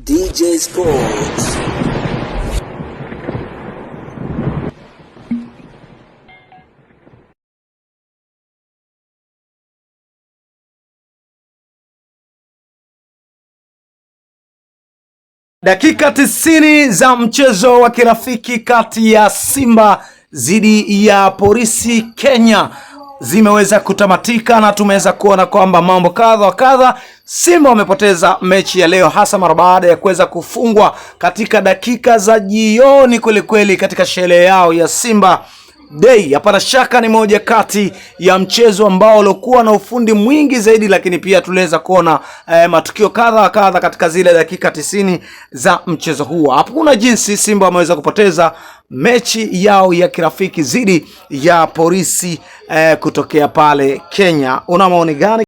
DJ Sports. Dakika 90 za mchezo wa kirafiki kati ya Simba dhidi ya Polisi Kenya zimeweza kutamatika na tumeweza kuona kwamba mambo kadha wa kadha. Simba wamepoteza mechi ya leo, hasa mara baada ya kuweza kufungwa katika dakika za jioni kwelikweli katika sherehe yao ya Simba Day. Hapana shaka ni moja kati ya mchezo ambao uliokuwa na ufundi mwingi zaidi, lakini pia tuliweza kuona matukio kadha wa kadha katika zile dakika 90 za mchezo huo. Hakuna jinsi Simba wameweza kupoteza mechi yao ya kirafiki dhidi ya Polisi kutokea pale Kenya. Una maoni gani?